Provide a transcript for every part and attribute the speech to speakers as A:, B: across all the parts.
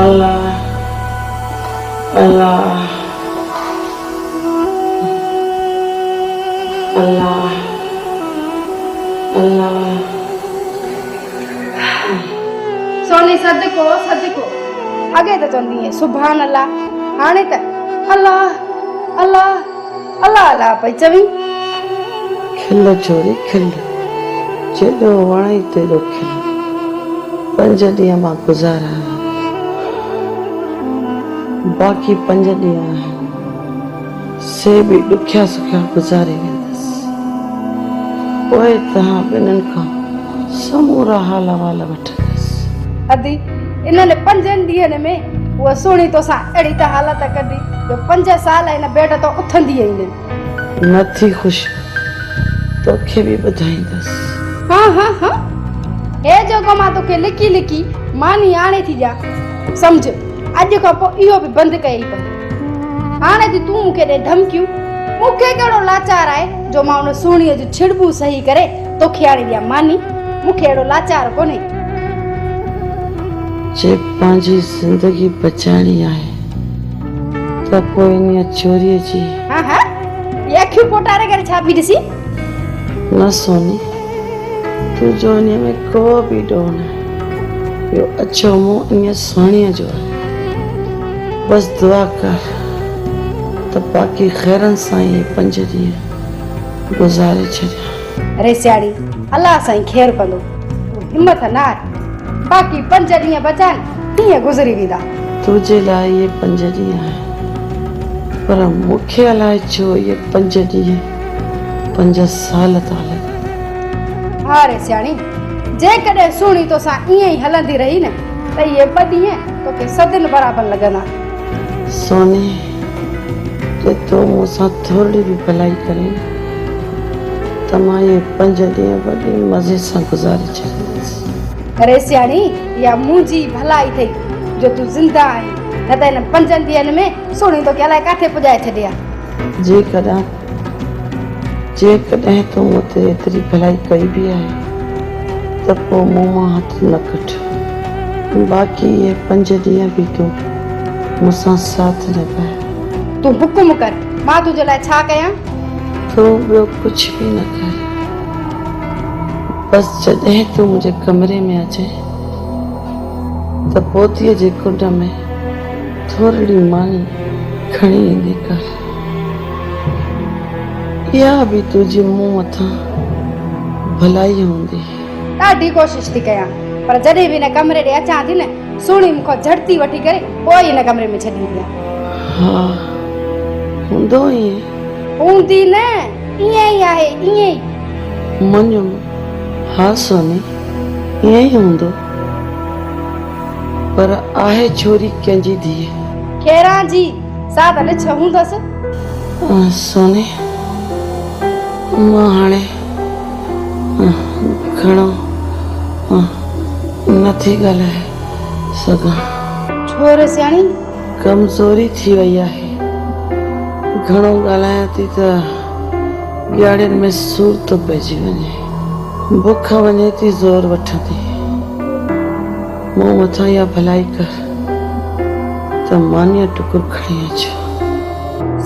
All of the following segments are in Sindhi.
A: الله الله الله الله.
B: سوني صدقو صدقو اڳي ته چوندي هئين سبحان الله هاڻي ته الله الله الله الله پئي چوين.
A: کل ڇوري کل، جيڏو وڻئي تيڏو کل. پنج ڏينهن مان گذاريا آهن، باقي پنج ڏينهن آهن، سي به ڏکيا سکيا گذاري ويندس. پوء توهان ٻنهين کان سمورا حال احوال وٺندس.
B: ادي، انهن پنجن ڏينهن ۾ هوء سهڻي توسان اهڙي ته حالت ڪڍي جو پنج سال هن بيڊ تان اٿندي ئي نه.
A: نه ٿي خوش، توکي به ٻڌائيندس.
B: ها ها ها، هي جيڪو مان توکي لڪي لڪي ماني آڻي ٿي ڏيان، سمجهه اڄ کان پوء اهو به بند ڪيئي پوندو. هاڻي ٿي تون مون کي ڏي ڌمڪيون. مون کي ڪهڙو لاچار آهي جو مان ان سهڻيء جون ڇڙٻون سهي ڪري توکي آڻي ڏيان ماني. مون کي اهڙو لاچار ڪونهي.
A: جي پنهنجي زندگي بچائڻي آهي ته پوء انهيء چوريء جي.
B: ها ها، هي اکيون پوٽاري ڪري ڇا پئي ڏسين؟
A: نه سوني، تنهنجو انهيء ۾ ڪو به ڏوهه ناهي. اهو اڇو منهن انهيء سهڻيء جو آهي. بس دعا ڪر ته باقي خيرن سان اهي پنج ڏينهن گذاري ڇڏيان.
B: ريسياڻي، الله سائين خير ڪندو، تون همٿ نه هار، باقي پنج ڏينهن بچا آهن، ڪيئن گذري ويندا.
A: تنهنجي لاء اهي پنج ڏينهن آهن، پر مون کي الائي ڇو اهي پنج ڏينهن پنج سال ٿا لڳن.
B: ها ريسياڻي، جيڪڏهن سهڻي توسان ائين ئي هلندي رهي نه ته اهي ٻه ڏينهن توکي صدين برابر لڳندا.
A: سوني، جي تون مون سان ٿورڙي به ڀلائي ڪرين ته مان اهي پنج ڏينهن وڏي مزي سان گذاري ڇڏيندس.
B: ريسياڻي، اها منهنجي ئي ڀلائي اٿئي جو تون زنده آهين، نه ته انهن پنجن ڏينهن ۾ سهڻي توکي الائي ڪاٿي پڄائي ڇڏي ها.
A: جيڪڏهن جيڪڏهن تو مون تي ايتري ڀلائي ڪئي به آهي ته پوء مون مان هٿ نه ڪڍ. باقي اهي پنج ڏينهن به تون مون سان ساٿ نڀاء.
B: تون حڪم ڪر، مان تنهنجي لاء ڇا ڪيان؟
A: تون ٻيو ڪجهه به نه ڪر، بس جڏهن تون منهنجي ڪمري ۾ اچين ته پوتيء جي ڪنڊ ۾ ٿورڙي ماني کڻي ايندي ڪر. اها به تنهنجي مون مٿان ڀلائي هوندي.
B: ڏاڍي ڪوشش ٿي ڪيان، پر جڏهن به هن ڪمري ڏي اچان ٿي نه، سهڻي مون کان جهڙتي وٺي ڪري پوء ئي هن ڪمري ۾ ڇڏيندي آهي.
A: ها، هوندو ائين.
B: هوندي نه، ائين ئي آهي، ائين ئي.
A: مڃيم، ها سوني، ائين ئي هوندو. پر آهي ڇوري ڪنهن جي ڌيء؟
B: خيران جي، سا ته لڇ هوندس.
A: سوني، مان هاڻي گهڻو نه ٿي ڳالهائي سگهان.
B: ڇو ري سياڻي؟
A: ڪمزوري ٿي وئي آهي. گهڻو ڳالهايان ٿي ته ڄاڙين ۾ سور ٿو پئجي وڃي. بک وڃي ٿي زور وٺندي. مون مٿان اها ڀلائي ڪر ته مانيء ٽڪر کڻي اچ.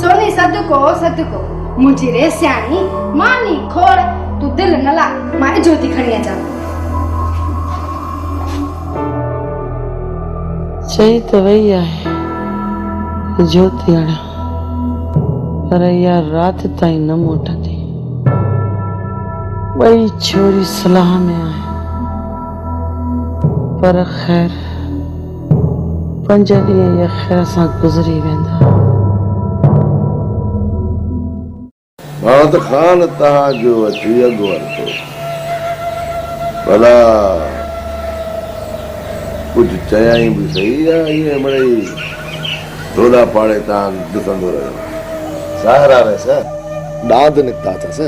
B: سوني صدقو صدقو منهنجي ريسياڻي ماني کوڙ تون دل نه لاء مان اجهو ٿي کڻي اچان.
A: چئي ته وئي آهي اجهو ٿي اڻان پر اها رات تائين نه موٽندي. ٻئي ڇوري صلاح ۾ آهن پر خير. پنج ڏينهن اهي خير سان گذري ويندا.
C: مان ته خان تهان جو اچي اڳ ورتو. ڀلا ڪجهه چيائين به سهي يا ائين مڙئي ڍولا پاڙي تهان ڏسندو رهيو.
D: ظاهر آ ويس ڏاند نڪتا اٿس.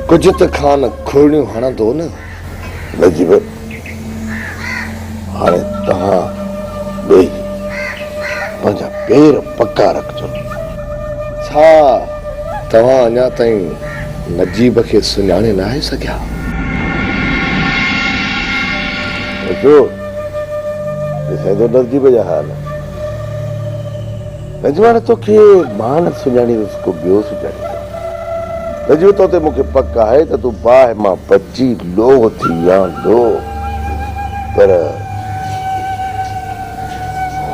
D: ڪجهه ته خان کڙڻيون هڻندو نه.
C: نجيب، هاڻي توهان ٻئي پنهنجا پير پڪا رکجو.
D: ڇا توهان اڃا تائين نجيب کي سڃاڻي ناهيو سگهيا؟
C: ڏسو، ڏسين ٿو نجيب جا حال. نجيب هاڻي توکي مان نه سڃاڻيندس ڪو ٻيو سڃاڻيندو. نجيب تو تي مون کي پڪ آهي ته تون باهه مان بچي لوهه ٿي ويان لوهه. پر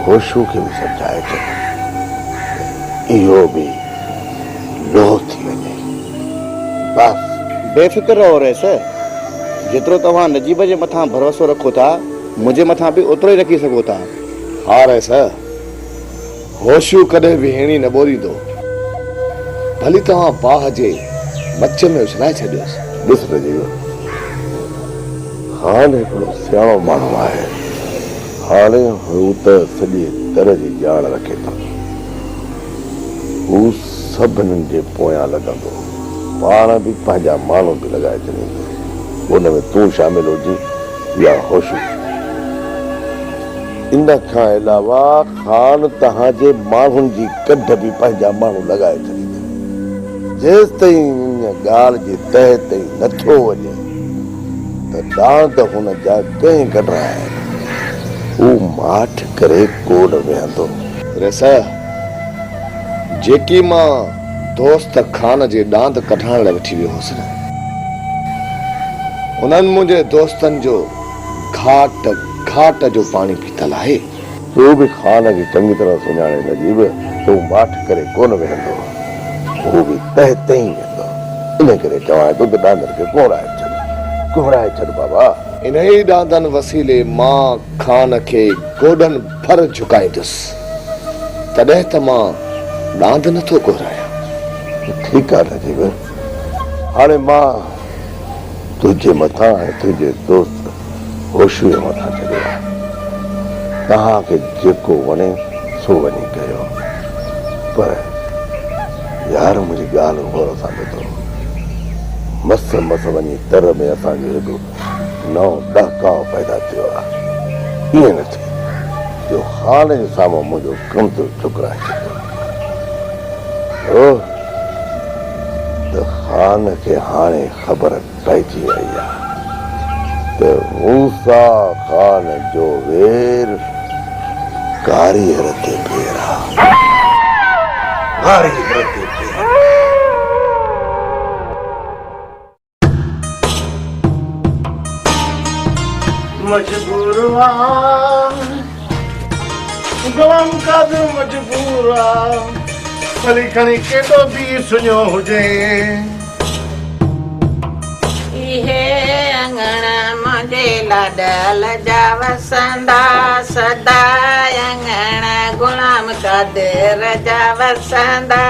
C: هوشو کي به سمجهائي ڇڏ ته اهو به لوهه ٿي وڃي. بس.
E: بي فڪر رهو رئيس، جيترو توهان نجيب جي مٿان ڀروسو رکو ٿا، منهنجي مٿان به اوترو ئي رکي سگهو ٿا.
D: ها رئيس، هوشو ڪڏهن به هيڻي نه ٻوليندو. ڀلي توهان باهه جي مچ ۾ اڇلائي ڇڏيوس.
C: ڏس نجيب، خان هڪڙو سياڻو ماڻهو آهي. هاڻي هو ته سڄي تر جي ڄاڻ رکي ٿو. هو سڀني جي پويان لڳندو. پاڻ به پنهنجا ماڻهو به لڳائي ڇڏيندو. ان ۾ تون شامل هجين يا هوشو. ان کان علاوه خان توهان جي ماڻهن جي ڪڍ به پنهنجا ماڻهو لڳائي ڇڏيندو. جيستائين ان ڳالهه جي تهه تائين نه ٿو وڃي ته ڏاند هن جا ڪنهن ڪڍرايا آهن، هو ماٺ ڪري ڪو نه ويهندو.
D: ريسه، جيڪي مان دوست خان جي ڏاند ڪڍائڻ لاء وٺي ويو هوس نه، انهن منهنجي دوستن جو گهاٽ گهاٽ جو پاڻي پيتل آهي.
C: تون به خان کي چڱي طرح سڃاڻين نجيب، ته هو ماٺ ڪري ڪونه ويهندو. هو به تهه تهين ويندو. انهيء ڪري چوانء ٿو ته ڏاندن کي ڪوهرائي ڇڏ. ڪوهرائي ڇڏ بابا.
D: انهيء ئي ڏاندن وسيلي مان خان کي گوڏن ڀر جهڪائيندس. تڏهن ته مان ڏاند نٿو ڪوهرايان.
C: ٺيڪ آ نجيب، هاڻي مان تنهنجي مٿان ۽ تنهنجي دوست هوشوء مٿان ڇڏيو آهي. توهان کي جيڪو وڻي سو وڃي ڪيو. پر يار منهنجي ڳالهه غور سان ٻڌو. مس مس وڃي تر ۾ اسان جو هڪ نئون ڏهڪاء پيدا ٿيو آهي. ائين نه ٿئي جو خان جي سامهون منهنجو ڪم تون ٺڪرائي ڇڏين. ڇو ته خان کي هاڻي خبر پئجي وئي آهي ته موسيٰ خان جو وير ڪاريهر تي پير آ. ڪاريهر تي پير.
F: مجبور آ غلام قادر مجبور آ ڀلي کڻي ڪيڏو به سڃو هجي.
G: اهي اڱڻ منهنجي لاڏل جا وسندا سدا اڱڻ غلام قادر جا وسندا.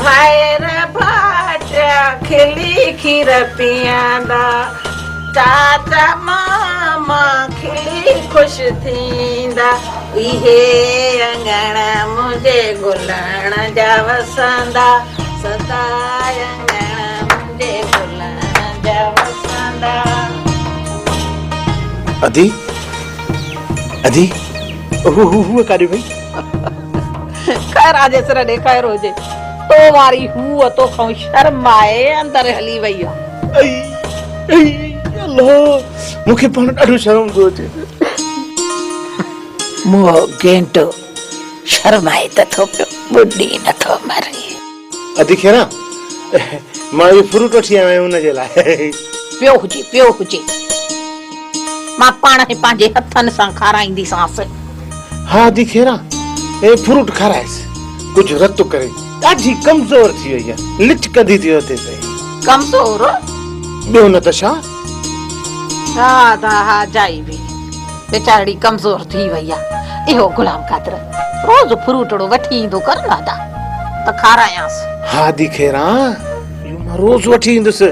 G: ڀائر ڀاٽيا کلي کير پيئندا، چاچا ماما کلي خوش ٿيندا، اهي اڱڻ منهنجي گلڻ جا وسندا، سدا اڱڻ منهنجي گلڻ جا وسندا.
F: ادي ادي هو هو هو ڪاڏي وئي؟
G: خير آجي سر ڏي خير هجي. تو واري هوء توکان شرمائي اندر هلي وئي آ.
F: ائي ائي الله مون کي پاڻ ڏاڍو شرم ٿو اچي.
G: منهن گينٽو شرمائي ته ٿو پيو ٻڏي نه ٿو مري.
F: ادي خيران مان اهو فروٽ وٺي آيو آهيان ان جي لاء.
G: پيو هجي پيو هجي مان پاڻ کي پنهنجي هٿن سان کارائينديسانس.
F: ها ادي خيران اهي فروٽ کارائيس ڪجهه رت ڪري ڏاڍي ڪمزور ٿي وئي آهي لچڪندي ٿي وتي پئي.
G: ڪمزور؟
F: ٻيو نه ته ڇا؟
G: ها ادا ها جائي به ويچارڙي ڪمزور ٿي وئي آ. اهو غلام قادر روز فروٽڙو وٺي ايندو ڪر نه ادا ته کارايانس.
F: ها ادي خيران اهو مان روز وٺي ايندس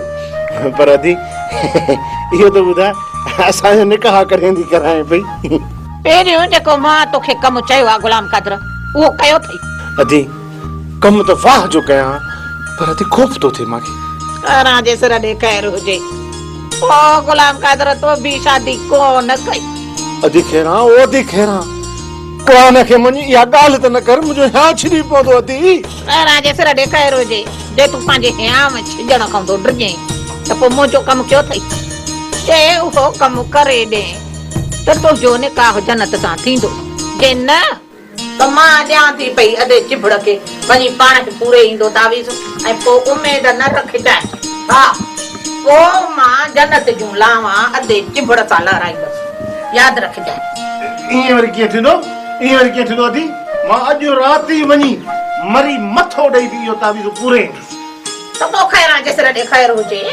F: پر ادي اهو ته ٻڌاء اسان جو نڪاح ڪڏهن ٿي ڪرائين پئي.
G: پهريون جيڪو مان توکي ڪم چيو آ غلام قادر اهو ڪيو اٿئي؟
F: ادي ڪم ته واهه جو ڪيان پر ادي خوف ٿو ٿئي مان کي.
G: خيران جي سر ڏي خير هجي. او غلام قادر تو به شادي ڪو نه ڪئي.
F: ادي خيران او ادي خيران قرآن کي مڃ اها ڳالهه ته نه ڪر منهنجو هيانء ڇڄي پوندو ادي.
G: خيران جي سر ڏي خير هجي جي تون پنهنجي هيانء ڇڄڻ کان ٿو ڊڄين ته پوء منهنجو ڪم ڪيو اٿئي. جي اهو ڪم ڪري ڏين. ته تنهنجو نڪاح جنت سان ٿيندو، جي نه ته مان ڏيان ٿي پئي ادي چڀڙ کي، وڃي پاڻ کي پوري ايندو تعويذ ۽ پوء اميد نه رکجانء. ها، پوء مان جنت جون لانوان ادي چڀڙ سان لهرائيندس. ياد رکجانء.
F: ائين وري ڪيئن ٿيندو؟ ائين وري ڪيئن ٿيندو ادي؟ مان اڄ رات ئي وڃي مري مٿو ڏئي به اهو تعويذ پوري ايندس.
G: ته پوء خيران جي سر ڏي خير هجي،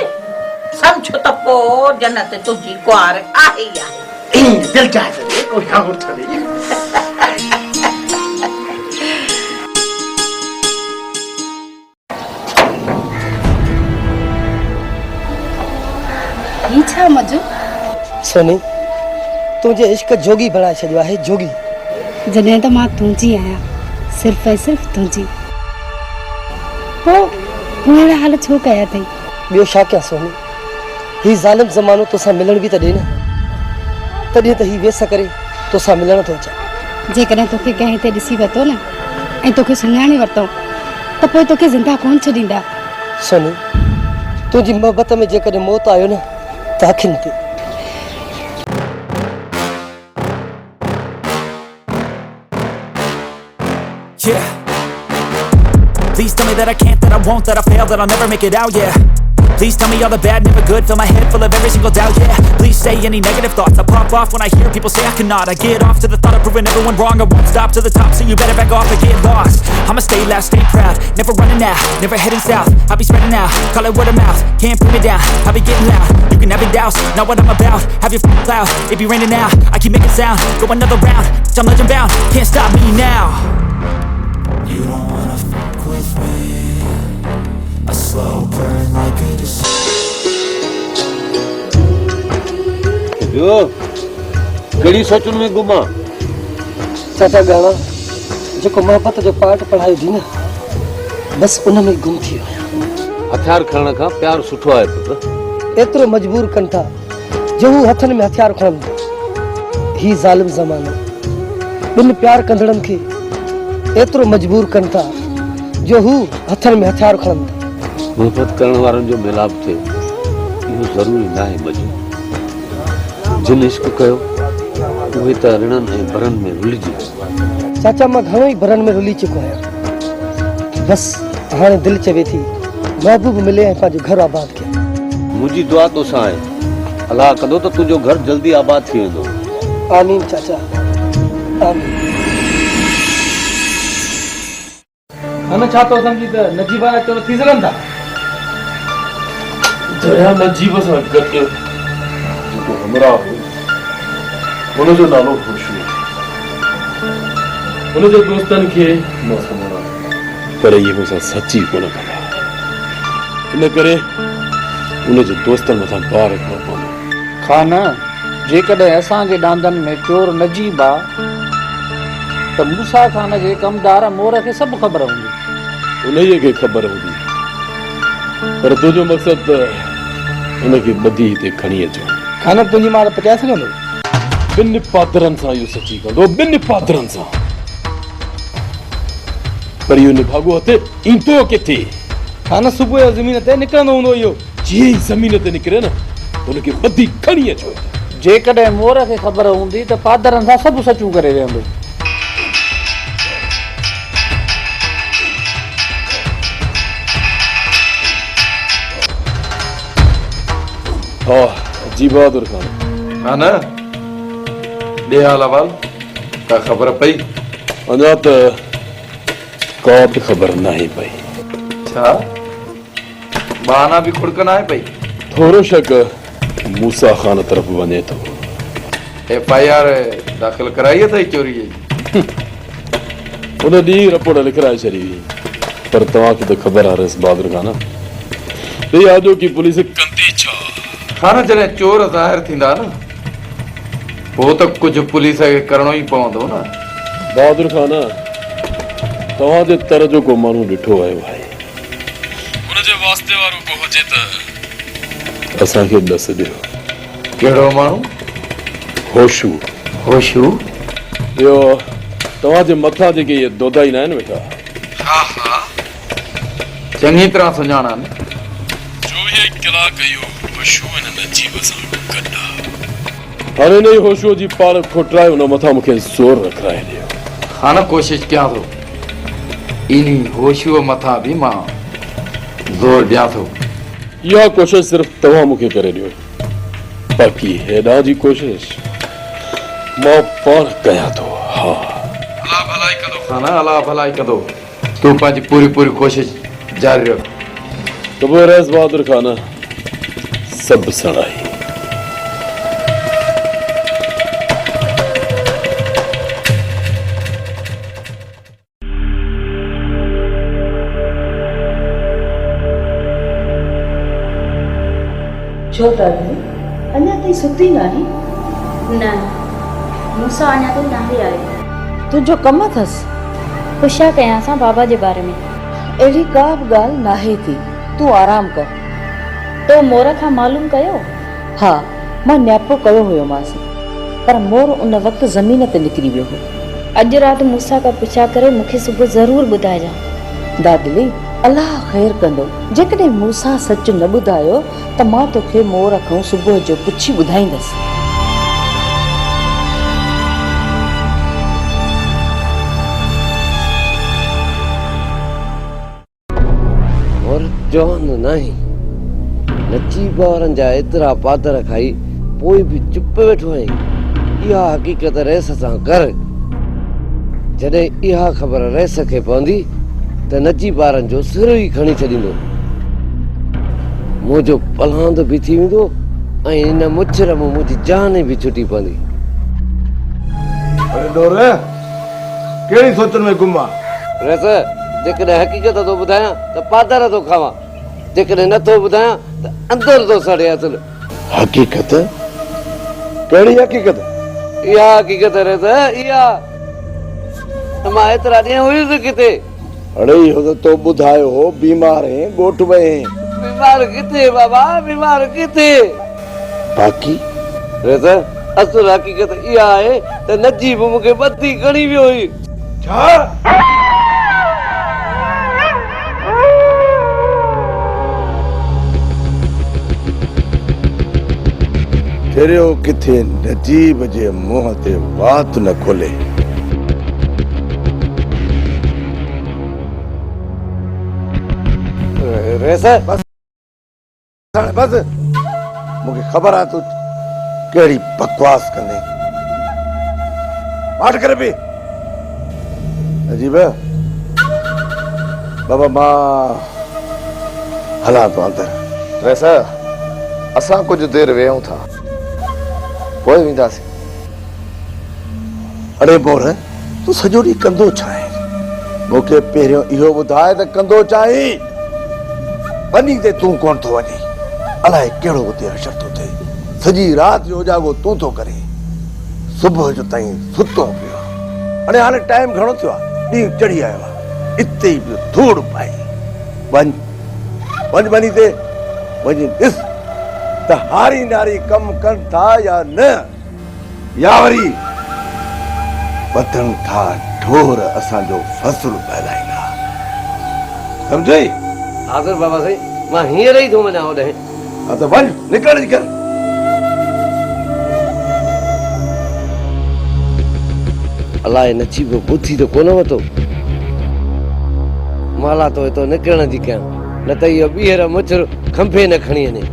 G: سمجهه ته پوء جنت تنهنجي ڪنوار آهي ئي آهي.
F: ائين دل چاهي ته ڏي ڪو يا اٺ ڏي.
B: هي ڇا مجو؟
H: سوني، تنهنجي عشق جوڳي بڻائي ڇڏيو آهي، جوڳي.
B: جڏهن ته مان تنهنجي آهيان، صرف ۽ صرف تنهنجي. پوء پوء اهڙا حال ڇو ڪيا اٿئي؟
H: ٻيو ڇا ڪيان سوني، هي ظالم زمانو توسان ملڻ به ته ڏي نه، تڏهن ته هي ويس ڪري توسان ملڻ ٿو اچان.
B: جيڪڏهن توکي ڪنهن هتي ڏسي ورتو نه ۽ توکي سڃاڻي ورتائون ته پوء توکي زنده ڪونه ڇڏيندا.
H: سوني، تنهنجي محبت ۾ جيڪڏهن موت آيو نه ته اکين تي.
I: Yeah. Please tell me that I can't, that I won't, that I fail, that I'll never make it out, yeah. Please tell me all the bad, never good, fill my head full of every single doubt, yeah. Please say any negative thoughts, I pop off when I hear people say I cannot. I get off to the thought of proving everyone wrong, I won't stop to the top, so you better back off and get lost. I'ma stay loud, stay proud, never running out, never heading south. I'll be spreading out, call it word of mouth, can't put me down, I'll be getting loud. You can have it douse, not what I'm about, have your cloud, it be raining now. I keep making sound, go another round, I'm legend bound, can't stop me now. You don't wanna fuck with me, a slow burn like a
J: جو ڪهڙي سوچن ۾ گم آ؟
H: چاچا ڳاڻا جيڪو محبت جو پاٺ پڙهايو ٿي نه بس ان ۾ گم ٿي ويو آهيان.
J: هٿيار کڻڻ کان پيار سٺو آهي پٽ.
H: ايترو مجبور ڪن ٿا جو هو هٿن ۾ هٿيار کڻن ٿا. هي ظالم زمانو ٻن پيار ڪندڙن کي ايترو مجبور ڪن ٿا جو هو هٿن ۾ هٿيار کڻن ٿا.
J: محبت ڪرڻ وارن جو ميلاپ ٿئي اهو ضروري ناهي مجو. جن عشق ڪيو اهي ته رڻن ۽ برن ۾ رلجي ويا.
H: چاچا مان گهڻو ئي برن ۾ رلي چڪو آهيان. بس هاڻي دل چوي ٿي محبوب ملي ۽ پنهنجو گهر آباد ڪيان.
J: منهنجي دعا توسان آهي. الله ڪندو ته تنهنجو گهر جلدي آباد ٿي ويندو.
H: آمين چاچا آمين.
K: هن ڇا ٿو سمجهي ته نجيب وارا چور ٿي سگهن ٿا؟
L: دريا نجيب سان گڏ جيڪو همراهه هو، ان جو نالو هوشو هو. هن جي دوستن کي مان سڃاڻان ٿو. پر اهي مون سان سچي ڪونه ڪندا. ان ڪري ان جي دوستن مٿان بار رکڻو پوندو.
M: خان، جيڪڏهن اسان جي ڏاندن ۾ چور نجيب آ ته موسيٰ خان جي ڪمدار مور کي سڀ خبر هوندي.
L: انهيء کي خبر هوندي. پر تنهنجو مقصد ته ان کي ٻڌي هتي کڻي اچڻ.
K: خان، تنهنجي مال پچائي سگهندو؟
L: ٻن پادرن سان اهو سچي ڪندو، ٻن پادرن سان. پر اهو نڀاڳو هٿ ايندو ڪٿي؟
K: خان، صبح جو زمين تي نڪرندو هوندو اهو.
L: جيئن ئي زمين تي نڪري نه ته ان کي ٻڌي کڻي اچو هتي.
M: جيڪڏهن مور کي خبر هوندي ته پادرن سان سڀ سچون ڪري ويهندو.
L: ها جي بهادر خان.
N: خان، ڏي حال احوال، ڪا خبر پئي؟
L: اڃا ته ڪا به خبر ناهي پئي.
N: ڇا؟ بهانا به کڙڪ ناهي پئي.
L: ٿورو شڪ موسيٰ خان طرف وڃي ٿو.
N: ايف I R داخل ڪرائي اٿئي چوري جي؟
L: ان ڏينهن ئي رپورٽ لکرائي ڇڏي هئي. پر توهان کي ته خبر آهي رئيس بهادر خان ته اها اڄوڪي پوليس ڪندي ڇا؟
N: خان جڏهن چور ظاهر ٿيندا نه پوء ته ڪجهه پوليس کي ڪرڻو ئي پوندو نه.
L: بهادر خان توهان جي تر جو ڪو ماڻهو ڏٺو ويو آهي. ان جي واسطي وارو ڪو هجي ته اسان کي ڏس ڏيو.
N: ڪهڙو ماڻهو؟
L: هوشو.
N: هوشو؟
L: اهو توهان جي مٿان جيڪي اهي دودائي ناهن ويٺا.
N: ها ها چڱي طرح سڃاڻان.
L: 24 ڪلاڪ اهو هوشو ان نجيب سان گڏ آ. هاڻي انهيء هوشوء جي پاڙ کوٽرائي ان مٿان مون کي زور رکرائي ڏيو.
N: خان ڪوشش ڪيان ٿو. انهي هوشوء مٿان به مان زور ڏيان ٿو.
L: اها ڪوشش صرف توهان مون کي ڪري ڏيو. باقي هيڏانهن جي ڪوشش مان پاڻ ڪيان ٿو. ها.
N: الله ڀلائي ڪندو خان، الله ڀلائي ڪندو. تون پنهنجي پوري پوري ڪوشش جاري رک.
L: ته پوء رئيس بهادر خان سڀ سڻائي.
O: ڇو دادلي اڃا تائين ستي ناهين؟
P: نه، مون سان اڃا تائين ناهي آيو.
O: تنهنجو ڪم اٿس؟
P: پڇا ڪيان سان بابا جي باري ۾.
O: اهڙي ڪا به ڳالهه ناهي ٿي، تون آرام ڪر.
P: تو مور کان معلوم ڪيو؟
O: ها، مان نياپو ڪيو هيومانس، پر مور ان وقت زمين تي نڪري ويو هو.
P: اڄ رات موسيٰ کان پڇا ڪري مون کي صبح ضرور ٻڌائجان.
O: دادلي، الله خير ڪندو، جيڪڏهن موسيٰ سچ نه ٻڌايو ته مان توکي مور کان صبح جو پڇي ٻڌائيندس.
J: مور جوان ناهين. نجيب وارن جا ايترا پادر کائي پوء به چپ ويٺو آهين. اها حقيقت رئيس سان ڪر. جڏهن اها خبر رئيس کي پوندي ته نجيب وارن جو سر ئي کڻي ڇڏيندو. منهنجو پلاند به ٿي ويندو ۽ ان مڇر مان منهنجي جان به ڇٽي پوندي.
C: اڙي ڏور، ڪهڙي سوچن ۾ گم آن؟
J: رئيس، جيڪڏهن حقيقت ٿو ٻڌايان ته پادر ٿو کاوان، جيڪڏهن نه ٿو ٻڌايان ته اندر ٿو سڙي اصل.
C: حقيقت؟ ڪهڙي حقيقت؟
J: اها حقيقت رئيس، اها ته مان ايترا ڏينهن هيس ڪٿي؟
C: اڙي اهو ته تو ٻڌايو هو بيمار هين ڳوٺ وئين.
J: بيمار ڪٿي بابا بيمار ڪٿي.
C: باقي.
J: رئيس اصل حقيقت اها آهي ته نجيب مون کي ٻڌي کڻي ويو هئي.
C: ڇا؟ چريو ڪٿي نجيب جي منهن تي وات نه کولي.
J: رئيس.
C: بس هاڻي بس مون کي خبر آهي تون ڪهڙي بڪواس ڪندين. ماٺ ڪري بيهه. نجيب بابا مان هلان ٿو اندر.
D: رئيس اسان ڪجهه دير ويهون ٿا پوء وينداسين.
C: اڙي مور تون سڄو ڏينهن ڪندو ڇا آهين؟ مون کي پهريون اهو ٻڌاء ته ڪندو ڇا آهين؟ ٻني تي تون ڪونه ٿو وڃين، الائي ڪهڙو اتي حشر ٿو ٿئي. سڄي رات جو اوجاڳو تون ٿو ڪرين، صبح جو تائين ستو پيو آهين. اڙي هاڻي ٽائيم گهڻو ٿيو آهي، ڏينهن چڙهي آيو آهي، اتي ئي پيو ڌوڙ پائين. وڃ، وڃ ٻني تي، وڃي ڏس ته هاري ناري ڪم ڪن ٿا يا نه. يا وري ٻڌن ٿا ڍور اسان جو فصل ڦهلائيندا. سمجهئي؟
J: حاضر بابا سائين، مان هينئر ئي ٿو وڃان هوڏانهن.
C: ها ته وڃ، نڪرڻ جي ڪر.
J: الائي نجيب ٻڌي ته ڪونه ورتو. مالا ٿو هتو نڪرڻ جي ڪيان، نه ته اهو ٻيهر مڇر کنڀي نه کڻي وڃي.